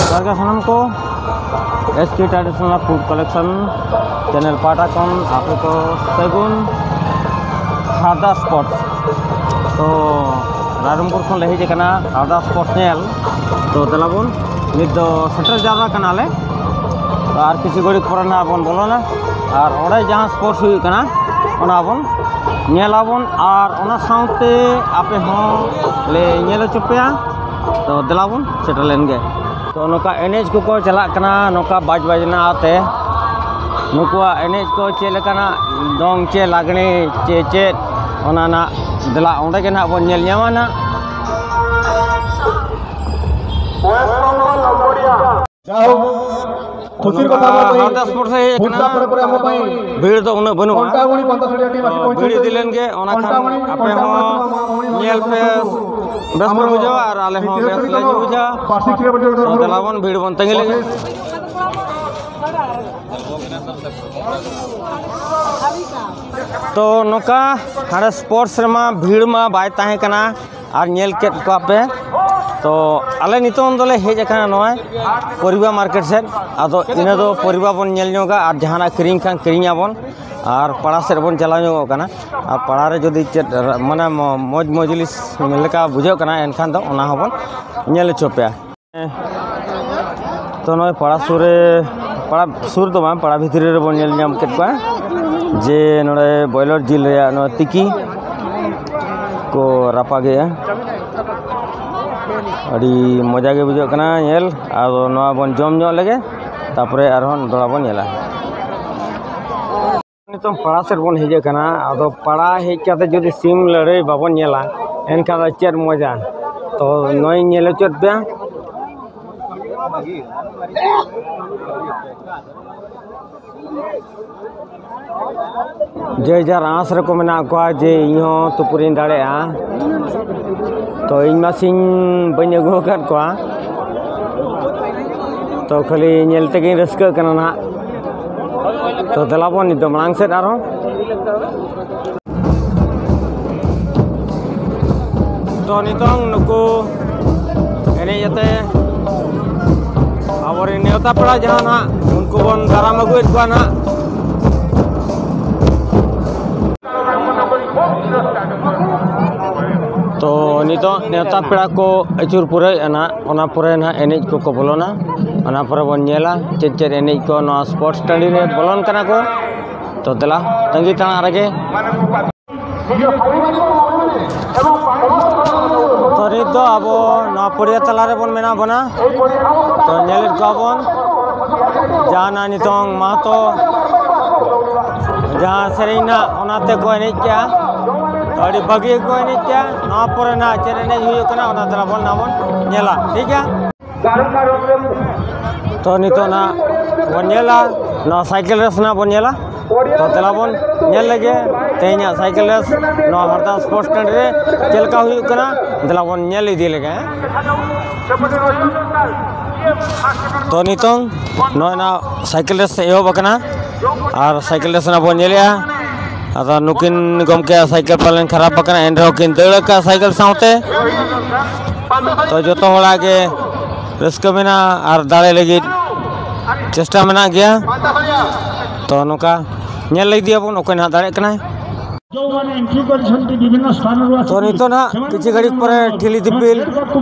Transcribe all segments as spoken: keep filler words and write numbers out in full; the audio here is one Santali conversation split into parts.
ᱡᱚᱦᱟᱨ ᱜᱮ ᱥᱟᱱᱟᱢ ᱠᱚ, S K Traditional Food Collection channel ᱯᱟᱦᱴᱟ ᱠᱷᱚᱱ ᱟᱯᱮ ᱠᱚ ᱥᱟᱹᱜᱩᱱ ᱦᱟᱨᱫᱟ Sports᱾ ᱛᱚ ᱨᱟᱭᱨᱚᱝᱯᱩᱨ ᱠᱷᱚᱱ ᱞᱮ ᱦᱮᱡ ᱟᱠᱟᱱᱟ ᱦᱟᱨᱫᱟ Sports ᱧᱮᱞ᱾ ᱛᱚ ᱫᱮᱞᱟ ᱵᱚᱱ, ᱱᱤᱛ ᱫᱚ ᱥᱮᱴᱮᱨ ᱡᱟᱣᱨᱟ ᱠᱟᱱᱟᱞᱮ᱾ ᱛᱚ ᱟᱨ ᱠᱤᱪᱷᱩ ᱜᱷᱟᱹᱲᱤᱡ ᱯᱚᱨᱮ ᱱᱟᱦᱟᱜ ᱵᱚᱱ ᱵᱚᱞᱚᱱᱟ ᱟᱨ ᱚᱸᱰᱮ ᱡᱟᱦᱟᱸ sports ᱦᱩᱭᱩᱜ ᱠᱟᱱᱟ ᱚᱱᱟ ᱵᱚᱱ ᱧᱮᱞᱟᱵᱚᱱ ᱟᱨ ᱚᱱᱟ ᱥᱟᱶᱛᱮ ᱟᱯᱮ ᱦᱚᱸ ᱞᱮ ᱧᱮᱞ ᱦᱚᱪᱚ ᱯᱮᱭᱟ᱾ ᱛᱚ ᱫᱮᱞᱟ ᱵᱚᱱ ᱥᱮᱴᱮᱨ ᱞᱮᱱ ᱜᱮ᱾ ᱛᱚ ᱱᱚᱝᱠᱟ ᱮᱱᱮᱡ ᱠᱚᱠᱚ ᱪᱟᱞᱟᱜ ᱠᱟᱱᱟ, ᱱᱚᱝᱠᱟ ᱵᱟᱡᱽ ᱵᱟᱡᱽᱱᱟ ᱟᱛᱮ᱾ ᱱᱩᱠᱩᱣᱟᱜ ᱮᱱᱮᱡ ᱠᱚ ᱪᱮᱫ ᱞᱮᱠᱟᱱᱟᱜ, ᱫᱚᱝ ᱪᱮ ᱞᱟᱜᱽᱬᱮ ᱪᱮ ᱪᱮᱫ, ᱚᱱᱟ ᱱᱟᱜ ᱫᱮᱞᱟ ᱚᱸᱰᱮ ᱜᱮ ᱱᱟᱜ ᱵᱚᱱ ᱧᱮᱞ ᱧᱟᱢᱟ ᱱᱟᱜ᱾ ᱡᱟᱭᱦᱳᱠ, ᱠᱷᱩᱥᱤᱨ ᱠᱟᱛᱷᱟ ᱵᱚᱞᱛᱮ ᱦᱟᱨᱫᱟ Sports ᱮ ᱦᱮᱡ ᱟᱠᱟᱱᱟ᱾ ᱵᱷᱤᱲ ᱫᱚ ᱩᱱᱟᱹᱜ ᱵᱟᱹᱱᱩᱜᱼᱟ᱾ ᱛᱚ, ᱵᱷᱤᱲ ᱤᱫᱤ ᱞᱮᱱ ᱜᱮ, ᱚᱱᱟ ᱠᱷᱟᱱ ᱟᱯᱮ ᱦᱚᱸ ᱧᱮᱞ ᱯᱮ ᱵᱮᱥ ᱯᱮ ᱵᱩᱡᱷᱟᱹᱣᱟ ᱟᱨ ᱟᱞᱮ ᱦᱚᱸ ᱵᱮᱥ ᱞᱮ ᱵᱩᱡᱷᱟᱹᱣᱟ᱾ ᱛᱚ, ᱫᱮᱞᱟ ᱵᱚᱱ ᱵᱷᱤᱲ ᱵᱚᱱ ᱛᱟᱺᱜᱤ ᱞᱮᱜᱮ᱾ ᱛᱚ, ᱱᱚᱝᱠᱟ ᱦᱟᱸᱰᱮ sports ᱨᱮᱢᱟ ᱵᱷᱤᱲ ᱢᱟ ᱵᱟᱭ ᱛᱟᱦᱮᱸ ᱠᱟᱱᱟ᱾ ᱟᱨ ᱧᱮᱞ ᱠᱮᱫ ᱠᱚᱣᱟ ᱯᱮ᱾ ᱛᱚ ᱟᱞᱮ ᱱᱤᱛᱚᱝ ᱫᱚᱞᱮ ᱦᱮᱡ ᱟᱠᱟᱱᱟ ᱱᱚᱜᱼᱚᱭ ᱯᱚᱨᱤᱵᱟ market ᱥᱮᱫ᱾ ᱟᱫᱚ ᱤᱱᱟᱹ ᱫᱚ ᱯᱚᱨᱤᱵᱟ ᱵᱚᱱ ᱧᱮᱞ ᱧᱚᱜᱟ ᱟᱨ ᱡᱟᱦᱟᱱᱟᱜ ᱠᱤᱨᱤᱧ ᱠᱷᱟᱱ ᱠᱤᱨᱤᱧ ᱟᱵᱚᱱ᱾ ᱟᱨ ᱯᱟᱲᱟ ᱥᱮᱫ ᱵᱚᱱ ᱪᱟᱞᱟᱣ ᱧᱚᱜᱚᱜ ᱠᱟᱱᱟ᱾ ᱟᱨ ᱯᱟᱲᱟ ᱨᱮ ᱡᱩᱫᱤ ᱪᱮᱫ ᱢᱟᱱᱮ ᱢᱚ-, ᱢᱚᱡᱽ ᱢᱚᱡᱽᱞᱤᱥ ᱞᱮᱠᱟ ᱵᱩᱡᱷᱟᱹᱜ ᱠᱟᱱᱟ, ᱮᱱᱠᱷᱟᱱ ᱫᱚ ᱚᱱᱟ ᱦᱚᱸᱵᱚᱱ ᱧᱮᱞ ᱦᱚᱪᱚ ᱯᱮᱭᱟ᱾ ᱛᱚ ᱱᱚᱜᱼᱚᱭ ᱯᱟᱲᱟ ᱥᱩᱨ ᱨᱮ, ᱯᱟᱲᱟ ᱥᱩᱨ ᱫᱚ ᱵᱟᱝ, ᱯᱟᱲᱟ ᱵᱷᱤᱛᱨᱤ ᱨᱮᱵᱚᱱ ᱧᱮᱞ ᱧᱟᱢ ᱠᱮᱫ ᱠᱚᱣᱟ ᱡᱮ ᱱᱚᱰᱮ broiler ᱡᱤᱞ ᱨᱮᱭᱟᱜ ᱱᱚᱣᱟ ᱛᱤᱠᱤ ᱠᱚ ᱨᱟᱯᱟᱜᱮᱜᱼᱟ᱾ ᱟᱹᱰᱤ ᱢᱚᱡᱟ ᱜᱮ ᱵᱩᱡᱷᱟᱹᱜ ᱠᱟᱱᱟ ᱧᱮᱞ᱾ ᱟᱫᱚ ᱱᱚᱣᱟ ᱵᱚᱱ ᱡᱚᱢ ᱧᱚᱜ ᱞᱮᱜᱮ, ᱛᱟᱨᱯᱚᱨᱮ ᱟᱨᱦᱚᱸ ᱫᱚᱦᱲᱟ ᱵᱚᱱ ᱧᱮᱞᱟ᱾ ᱱᱤᱛᱚᱝ ᱯᱟᱲᱟ ᱥᱮᱫ ᱵᱚᱱ ᱦᱮᱡ ᱟᱠᱟᱱᱟ᱾ ᱟᱫᱚ ᱯᱟᱲᱟ ᱦᱮᱡ ᱠᱟᱛᱮ ᱡᱩᱫᱤ ᱥᱤᱢ ᱞᱟᱹᱲᱦᱟᱹᱭ ᱵᱟᱵᱚᱱ ᱧᱮᱞᱟ, ᱮᱱᱠᱷᱟᱱ ᱫᱚ ᱪᱮᱫ ᱢᱚᱡᱟ? ᱛᱚ ᱱᱚᱜᱼᱚᱭ ᱧᱮᱞ ᱦᱚᱪᱚᱭᱮᱫ ᱯᱮᱭᱟ, ᱡᱮ ᱡᱟᱨ ᱟᱸᱥ ᱨᱮᱠᱚ ᱢᱮᱱᱟᱜ ᱠᱚᱣᱟ ᱡᱮ ᱤᱧ ᱦᱚᱸ ᱛᱩᱯᱩᱨᱤᱧ ᱫᱟᱲᱮᱭᱟᱜᱼᱟ᱾ ᱛᱚ ᱤᱧ ᱢᱟ ᱥᱤᱧ ᱵᱟᱹᱧ ᱟᱹᱜᱩ ᱟᱠᱟᱫ ᱠᱚᱣᱟ, ᱛᱚ ᱠᱷᱟᱹᱞᱤ ᱧᱮᱞ ᱛᱮᱜᱮᱧ ᱨᱟᱹᱥᱠᱟᱹᱜ ᱠᱟᱱᱟ ᱱᱟᱦᱟᱜ᱾ ᱛᱚ ᱫᱮᱞᱟ ᱵᱚᱱ ᱱᱤᱛ ᱫᱚ ᱢᱟᱲᱟᱝ ᱥᱮᱫ ᱟᱨᱦᱚᱸ᱾ ᱛᱚ ᱱᱤᱛᱚᱝ ᱱᱩᱠᱩ ᱮᱱᱮᱡ ᱟᱛᱮ ᱟᱵᱚᱨᱮᱱ ᱱᱮᱣᱛᱟ ᱯᱮᱲᱟ ᱡᱟᱦᱟᱸ ᱱᱟᱦᱟᱜ, ᱩᱱᱠᱩ ᱵᱚᱱ ᱫᱟᱨᱟᱢ ᱟᱹᱜᱩᱭᱮᱫ ᱠᱚᱣᱟ ᱱᱟᱦᱟᱜ᱾ ᱛᱚ ᱱᱤᱛᱚᱜ ᱱᱮᱣᱛᱟ ᱯᱮᱲᱟ ᱠᱚ ᱟᱹᱪᱩᱨ ᱯᱩᱨᱟᱹᱣᱮᱫᱼᱟ ᱱᱟᱦᱟᱜ, ᱚᱱᱟ ᱯᱚᱨᱮ ᱱᱟᱦᱟᱜ ᱮᱱᱮᱡ ᱠᱚᱠᱚ ᱵᱚᱞᱚᱱᱟ᱾ ᱚᱱᱟ ᱯᱚᱨᱮ ᱵᱚᱱ ᱧᱮᱞᱟ ᱪᱮᱫ ᱪᱮᱫ ᱮᱱᱮᱡ ᱠᱚ ᱱᱚᱣᱟ ᱥᱯᱳᱨᱴᱥ ᱴᱟᱺᱰᱤ ᱨᱮ ᱵᱚᱞᱚᱱ ᱠᱟᱱᱟ ᱠᱚ᱾ ᱛᱚ ᱫᱮᱞᱟ, ᱛᱟᱺᱜᱤ ᱛᱟᱲᱟᱜ ᱨᱮᱜᱮ᱾ ᱛᱚ ᱱᱤᱛ ᱫᱚ ᱟᱵᱚ ᱱᱚᱣᱟ ᱯᱚᱲᱤᱭᱟ ᱛᱟᱞᱟ ᱨᱮᱵᱚᱱ ᱢᱮᱱᱟᱜ ᱵᱚᱱᱟ᱾ ᱛᱚ ᱧᱮᱞᱮᱫ ᱠᱚᱣᱟ ᱵᱚᱱ ᱡᱟᱦᱟᱱᱟᱜ ᱱᱤᱛᱚᱝ ᱢᱟᱦᱟᱛᱚ ᱡᱟᱦᱟᱸ ᱥᱮᱨᱮᱧ ᱱᱟᱜ ᱚᱱᱟ ᱛᱮᱠᱚ ᱮᱱᱮᱡ ᱠᱮᱜᱼᱟ᱾ ᱛᱚ ᱟᱹᱰᱤ ᱵᱷᱟᱹᱜᱤ ᱜᱮᱠᱚ ᱮᱱᱮᱡ ᱠᱮᱜᱼᱟ᱾ ᱱᱚᱣᱟ ᱯᱚᱨᱮ ᱱᱟᱜ ᱪᱮᱫ ᱮᱱᱮᱡ ᱦᱩᱭᱩᱜ ᱠᱟᱱᱟ ᱚᱱᱟ ᱫᱮᱞᱟ ᱵᱚᱱ, ᱱᱟᱜ ᱵᱚᱱ ᱧᱮᱞᱟ, ᱴᱷᱤᱠ ᱜᱮᱭᱟ? ᱛᱚ ᱱᱤᱛᱚᱜ ᱱᱟᱜ ᱵᱚᱱ ᱧᱮᱞᱟ, ᱱᱚᱣᱟ ᱥᱟᱭᱠᱮᱞ ᱨᱮᱥ ᱱᱟᱜ ᱵᱚᱱ ᱧᱮᱞᱟ᱾ ᱛᱚ ᱫᱮᱞᱟ ᱵᱚᱱ ᱧᱮᱞ ᱞᱮᱜᱮ ᱛᱮᱦᱮᱧᱟᱜ ᱥᱟᱭᱠᱮᱞ ᱨᱮᱥ ᱱᱚᱣᱟ ᱦᱟᱨᱫᱟ ᱥᱯᱳᱨᱴᱥ ᱴᱟᱺᱰᱤ ᱨᱮ ᱪᱮᱫ ᱞᱮᱠᱟ ᱦᱩᱭᱩᱜ ᱠᱟᱱᱟ, ᱫᱮᱞᱟ ᱵᱚᱱ ᱧᱮᱞ ᱤᱫᱤ ᱞᱮᱜᱮ, ᱦᱮᱸ? ᱛᱚ ᱱᱤᱛᱚᱝ ᱱᱚᱜᱼᱚᱭ ᱱᱟᱜ ᱥᱟᱭᱠᱮᱞ ᱨᱮᱥ ᱮᱦᱚᱵ ᱟᱠᱟᱱᱟ ᱟᱨ ᱥᱟᱭᱠᱮᱞ ᱨᱮᱥ ᱱᱟᱜ ᱵᱚᱱ ᱧᱮᱞᱮᱜᱼᱟ᱾ ᱟᱫᱚ ᱱᱩᱠᱤᱱ ᱜᱚᱢᱠᱮᱭᱟᱜ ᱥᱟᱭᱠᱮᱞ ᱯᱟᱞᱮᱱ ᱠᱷᱟᱨᱟᱯ ᱟᱠᱟᱱᱟ, ᱮᱱ ᱨᱮᱦᱚᱸ ᱠᱤᱱ ᱫᱟᱹᱲ ᱟᱠᱟᱫ ᱥᱟᱭᱠᱮᱞ ᱥᱟᱶᱛᱮ᱾ ᱛᱚ ᱡᱚᱛᱚ ᱦᱚᱲᱟᱜ ᱜᱮ ᱨᱟᱹᱥᱠᱟᱹ ᱢᱮᱱᱟᱜᱼᱟ ᱟᱨ ᱫᱟᱲᱮ ᱞᱟᱹᱜᱤᱫ ᱪᱮᱥᱴᱟ ᱢᱮᱱᱟᱜ ᱜᱮᱭᱟ᱾ ᱛᱚ ᱱᱚᱝᱠᱟ ᱧᱮᱞ ᱤᱫᱤᱭᱟᱵᱚᱱ ᱚᱠᱚᱭ ᱱᱟᱦᱟᱜ ᱫᱟᱲᱮᱭᱟᱜ ᱠᱟᱱᱟᱭ᱾ ᱛᱚ ᱱᱤᱛᱚᱜ ᱱᱟᱦᱟᱜ ᱠᱤᱪᱷᱩ ᱜᱷᱟᱹᱲᱤᱡ ᱯᱚᱨᱮ ᱴᱷᱤᱞᱤ ᱫᱤᱯᱤᱞ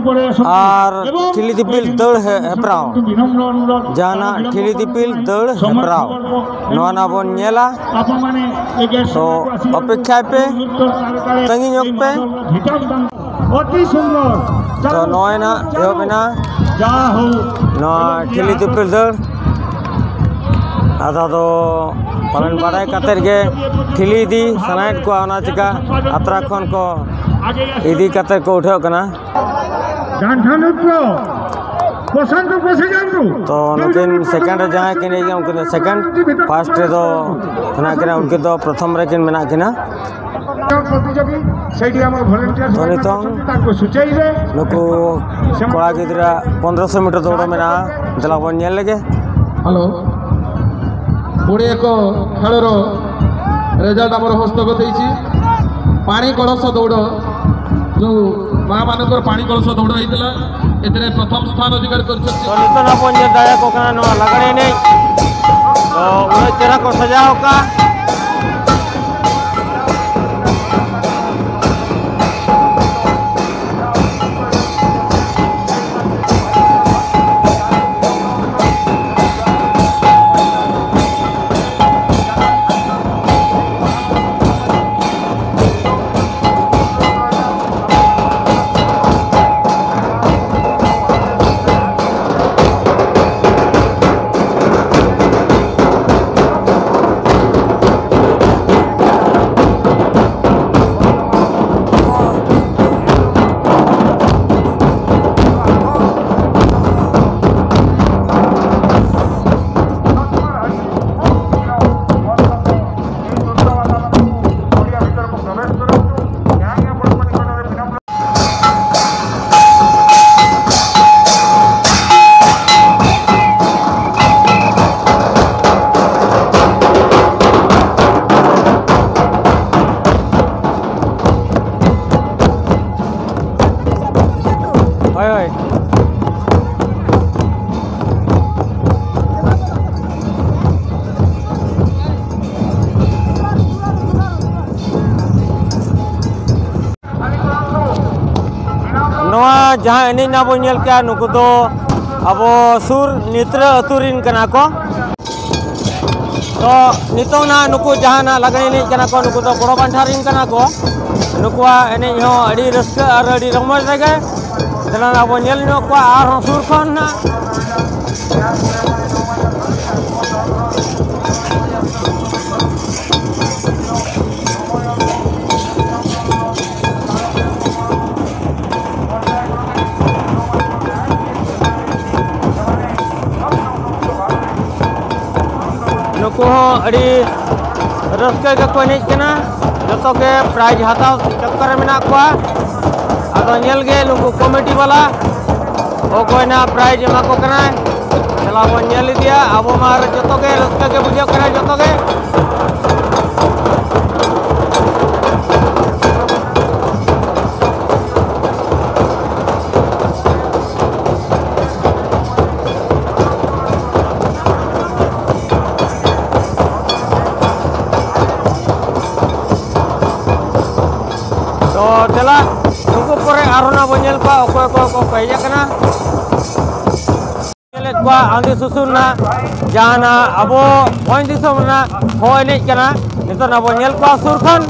ᱟᱨ ᱴᱷᱤᱞᱤ ᱫᱤᱯᱤᱞ ᱫᱟᱹᱲ ᱦᱮ-, ᱦᱮᱯᱨᱟᱣ, ᱡᱟᱦᱟᱱᱟᱜ ᱴᱷᱤᱞᱤ ᱫᱤᱯᱤᱞ ᱫᱟᱹᱲ ᱦᱮᱯᱨᱟᱣ, ᱱᱚᱣᱟ ᱱᱟᱦᱟᱜ ᱵᱚᱱ ᱧᱮᱞᱟ᱾ ᱛᱚ ᱚᱯᱮᱠᱠᱷᱟᱭ ᱯᱮ, ᱛᱟᱺᱜᱤ ᱧᱚᱜ ᱯᱮ᱾ ᱚᱛᱤ ᱥᱩᱱᱫᱚᱨ᱾ ᱛᱚ ᱱᱚᱜᱼᱚᱭ ᱱᱟᱦᱟᱜ ᱮᱦᱚᱵ ᱮᱱᱟ ᱡᱟ ᱦᱳᱠ᱾ ᱱᱚᱣᱟ ᱴᱷᱤᱞᱤ ᱫᱤᱯᱤᱞ ᱫᱟᱹᱲ᱾ ᱟᱫᱚ ᱫᱚ ᱯᱟᱞᱮᱱ ᱵᱟᱰᱟᱭ ᱠᱟᱛᱮᱫ ᱜᱮ ᱴᱷᱤᱞᱤ ᱤᱫᱤ ᱥᱟᱱᱟᱭᱮᱫ ᱠᱚᱣᱟ, ᱚᱱᱟ ᱪᱤᱠᱟ ᱟᱛᱨᱟ ᱠᱷᱚᱱ ᱠᱚ ᱤᱫᱤ ᱠᱟᱛᱮᱫ ᱠᱚ ᱩᱴᱷᱟᱹᱜ ᱠᱟᱱᱟ᱾ ᱰᱟᱱᱴᱷᱟ ᱱᱨᱤᱛᱭᱚ, ᱯᱨᱚᱥᱟᱱᱛ ᱯᱨᱚᱥᱮᱱᱡᱤᱛ᱾ ᱛᱚ, ᱱᱩᱠᱤᱱ second ᱨᱮ ᱡᱟᱦᱟᱸᱭ ᱠᱤᱱ ᱦᱮᱡ ᱠᱟᱱᱟ, ᱩᱱᱠᱤᱱ ᱫᱚ second, first ᱨᱮᱫᱚ ᱦᱮᱱᱟᱜ ᱠᱤᱱᱟ, ᱩᱱᱠᱤᱱ ᱫᱚ ᱯᱨᱚᱛᱷᱚᱢ ᱨᱮᱠᱤᱱ ᱢᱮᱱᱟᱜ ᱠᱤᱱᱟ᱾ ᱛᱚ, ᱱᱤᱛᱚᱝ ᱱᱩᱠᱩ ᱠᱚᱲᱟ ᱜᱤᱫᱽᱨᱟᱹ ᱯᱚᱱᱫᱽᱨᱚᱥᱚ ᱢᱤᱴᱟᱨ ᱫᱟᱹᱲ ᱢᱮᱱᱟᱜᱼᱟ, ᱫᱮᱞᱟ ᱵᱚᱱ ᱧᱮᱞ ᱞᱮᱜᱮ᱾ ହ୍ୟାଲୋ। କୋଡ଼ିଏ ଏକ ଖେଳର ରେଜଲ୍ଟ ଆମର ହସ୍ତଗତ ହେଇଛି। ପାଣି କଳସ ଦୌଡ଼, ଯେଉଁ ମାଆମାନଙ୍କର ପାଣି କଳସ ଦୌଡ଼ ହେଇଥିଲା, ଏଥିରେ ପ୍ରଥମ ସ୍ଥାନ ଅଧିକାର କରିଛନ୍ତି। ᱛᱚ, ᱱᱤᱛᱚᱜ ᱱᱟᱜ ᱵᱚᱱ ᱧᱮᱞ ᱫᱟᱲᱮᱭᱟᱠᱚ ᱠᱟᱱᱟ ᱱᱚᱣᱟ ᱞᱟᱜᱽᱲᱮ ᱮᱱᱮᱡ᱾ ᱛᱚ, ᱩᱱᱟᱹᱜ ᱪᱮᱦᱨᱟ ᱠᱚ ᱥᱟᱡᱟᱣ ᱟᱠᱟᱫᱼᱟ᱾ ᱦᱳᱭ, ᱦᱳᱭ᱾ ᱱᱚᱣᱟ ᱡᱟᱦᱟᱸ ᱮᱱᱮᱡ ᱱᱟᱜ ᱵᱚᱱ ᱧᱮᱞ ᱠᱮᱜᱼᱟ, ᱱᱩᱠᱩ ᱫᱚ ᱟᱵᱚ ᱥᱩᱨ ᱱᱤᱛᱨᱟᱹ ᱟᱹᱛᱩ ᱨᱮᱱ ᱠᱟᱱᱟ ᱠᱚ᱾ ᱛᱚ, ᱱᱤᱛᱚᱝ ᱱᱟᱜ ᱱᱩᱠᱩ ᱡᱟᱦᱟᱸ ᱱᱟᱜ ᱞᱟᱜᱽᱲᱮ ᱮᱱᱮᱡ ᱠᱟᱱᱟ ᱠᱚ, ᱱᱩᱠᱩ ᱫᱚ ᱵᱚᱲᱚ ᱯᱟᱱᱴᱷᱟ ᱨᱮᱱ ᱠᱟᱱᱟ ᱠᱚ᱾ ᱱᱩᱠᱩᱣᱟᱜ ᱮᱱᱮᱡ ᱦᱚᱸ ᱟᱹᱰᱤ ᱨᱟᱹᱥᱠᱟᱹ ᱟᱨ ᱟᱹᱰᱤ ᱨᱚᱢᱚᱡᱽ ᱨᱮᱜᱮ᱾ ᱫᱮᱞᱟ ᱱᱟᱜ ᱵᱚᱱ ᱧᱮᱞ ᱧᱚᱜ ᱠᱚᱣᱟ ᱟᱨᱦᱚᱸ ᱥᱩᱨ ᱠᱷᱚᱱ ᱱᱟᱜ᱾ ᱠᱚᱦᱚᱸ ᱟᱹᱰᱤ ᱨᱟᱹᱥᱠᱟᱹ ᱜᱮᱠᱚ ᱮᱱᱮᱡ ᱠᱟᱱᱟ᱾ ᱡᱚᱛᱚ ᱜᱮ ᱯᱨᱟᱭᱤᱡᱽ ᱦᱟᱛᱟᱣ ᱪᱚᱠᱠᱚᱨ ᱨᱮ ᱢᱮᱱᱟᱜ ᱠᱚᱣᱟ᱾ ᱟᱫᱚ ᱧᱮᱞ ᱜᱮ ᱱᱩᱠᱩ ᱠᱚᱢᱤᱴᱤ ᱵᱟᱞᱟ ᱚᱠᱚᱭ ᱱᱟ ᱯᱨᱟᱭᱤᱡᱽ ᱮᱢᱟ ᱠᱚ ᱠᱟᱱᱟᱭ, ᱪᱟᱞᱟᱣ ᱵᱚᱱ ᱧᱮᱞ ᱤᱫᱤᱭᱟ᱾ ᱟᱵᱚ ᱢᱟ ᱡᱚᱛᱚ ᱜᱮ ᱨᱟᱹᱥᱠᱟᱹ ᱜᱮ ᱵᱩᱡᱷᱟᱹᱜ ᱠᱟᱱᱟ, ᱡᱚᱛᱚ ᱜᱮ᱾ ᱛᱚ ᱫᱮᱞᱟ, ᱱᱩᱠᱩ ᱯᱚᱨᱮ ᱟᱨᱦᱚᱸ ᱱᱟ ᱵᱚᱱ ᱧᱮᱞ ᱠᱚᱣᱟ ᱚᱠᱚᱭ ᱚᱠᱚᱭ ᱠᱚ ᱦᱮᱡ ᱟᱠᱟᱱᱟ᱾ ᱧᱮᱞᱮᱫ ᱠᱚᱣᱟ ᱟᱸᱫᱮ ᱥᱩᱥᱩᱨ ᱨᱮᱱᱟᱜ ᱡᱟᱦᱟᱱᱟᱜ ᱟᱵᱚ ᱵᱷᱚᱸᱡᱽ ᱫᱤᱥᱚᱢ ᱨᱮᱱᱟᱜ ᱦᱚᱸ ᱮᱱᱮᱡ ᱠᱟᱱᱟ᱾ ᱱᱤᱛᱚᱜ ᱱᱟ ᱵᱚᱱ ᱧᱮᱞ ᱠᱚᱣᱟ ᱥᱩᱨ ᱠᱷᱚᱱ᱾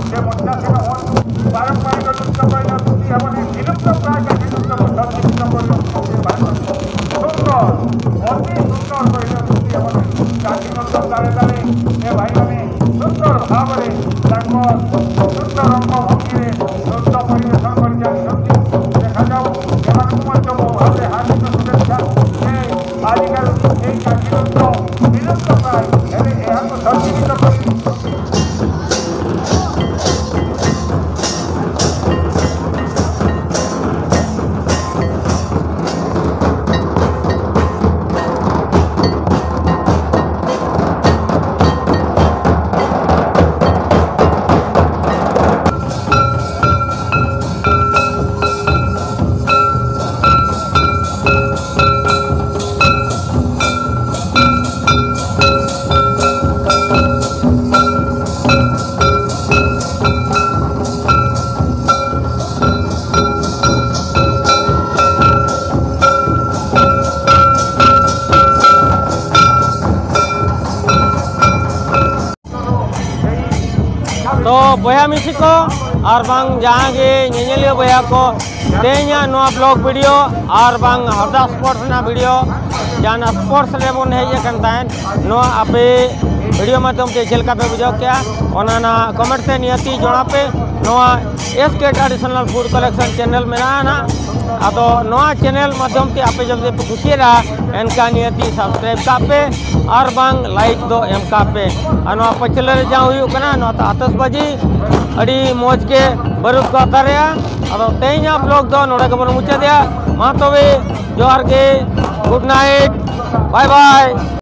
ᱛᱚ ᱵᱚᱭᱦᱟ ᱢᱤᱥᱤ ᱠᱚ ᱟᱨ ᱵᱟᱝ ᱡᱟᱦᱟᱸ ᱜᱮ ᱧᱮᱧᱮᱞᱤᱭᱟᱹ ᱵᱚᱭᱦᱟ ᱠᱚ, ᱛᱮᱦᱮᱧᱟᱜ ᱱᱚᱣᱟ ᱵᱞᱚᱜ ᱵᱷᱤᱰᱤᱭᱳ ᱟᱨ ᱵᱟᱝ ᱦᱟᱣᱲᱟ ᱥᱯᱳᱨᱴᱥ ᱨᱮᱱᱟᱜ ᱵᱷᱤᱰᱤᱭᱳ, ᱡᱟᱦᱟᱸ ᱥᱯᱳᱨᱴᱥ ᱨᱮᱵᱚᱱ ᱦᱮᱡ ᱟᱠᱟᱱ ᱛᱟᱦᱮᱸᱫ, ᱱᱚᱣᱟ ᱟᱯᱮ ᱵᱷᱤᱰᱤᱭᱳ ᱢᱟᱫᱽᱫᱷᱚᱢ ᱛᱮ ᱪᱮᱫ ᱞᱮᱠᱟ ᱯᱮ ᱵᱩᱡᱷᱟᱹᱣ ᱠᱮᱜᱼᱟ, ᱚᱱᱟ ᱱᱟ ᱠᱚᱢᱮᱱᱴ ᱛᱮ ᱱᱤᱦᱟᱹᱛᱤ ᱡᱚᱱᱟ ᱯᱮ᱾ ᱱᱚᱣᱟ S K traditional food collection channel ᱢᱮᱱᱟᱜᱼᱟ ᱱᱟᱦᱟᱜ, ᱟᱫᱚ ᱱᱚᱣᱟ ᱪᱮᱱᱮᱞ ᱢᱟᱫᱽᱫᱷᱚᱢ ᱛᱮ ᱟᱯᱮ ᱡᱩᱫᱤ ᱯᱮ ᱠᱩᱥᱤᱭᱟᱫᱟ, ᱮᱱᱠᱷᱟᱱ ᱱᱤᱦᱟᱹᱛᱤ ᱥᱟᱵᱥᱠᱨᱟᱭᱤᱵ ᱠᱟᱜ ᱯᱮ ᱟᱨ ᱵᱟᱝ ᱞᱟᱭᱤᱠ ᱫᱚ ᱮᱢ ᱠᱟᱜ ᱯᱮ᱾ ᱟᱨ ᱱᱚᱣᱟ ᱯᱟᱹᱪᱷᱞᱟᱹ ᱨᱮ ᱡᱟᱦᱟᱸ ᱦᱩᱭᱩᱜ ᱠᱟᱱᱟ, ᱱᱚᱣᱟ ᱫᱚ ᱟᱛᱚᱥᱵᱟᱡᱤ ᱟᱹᱰᱤ ᱢᱚᱡᱽ ᱜᱮ ᱵᱟᱹᱨᱩᱫ ᱠᱚ ᱟᱛᱟᱨᱮᱜᱼᱟ᱾ ᱟᱫᱚ ᱛᱮᱦᱮᱧᱟᱜ ᱵᱞᱚᱜ ᱫᱚ ᱱᱚᱰᱮ ᱜᱮᱵᱚᱱ ᱢᱩᱪᱟᱹᱫᱮᱜᱼᱟ᱾ ᱢᱟ ᱛᱚᱵᱮ, ᱡᱚᱦᱟᱨ ᱜᱮ, ᱜᱩᱰ ᱱᱟᱭᱤᱴ, ᱵᱟᱭ ᱵᱟᱭ᱾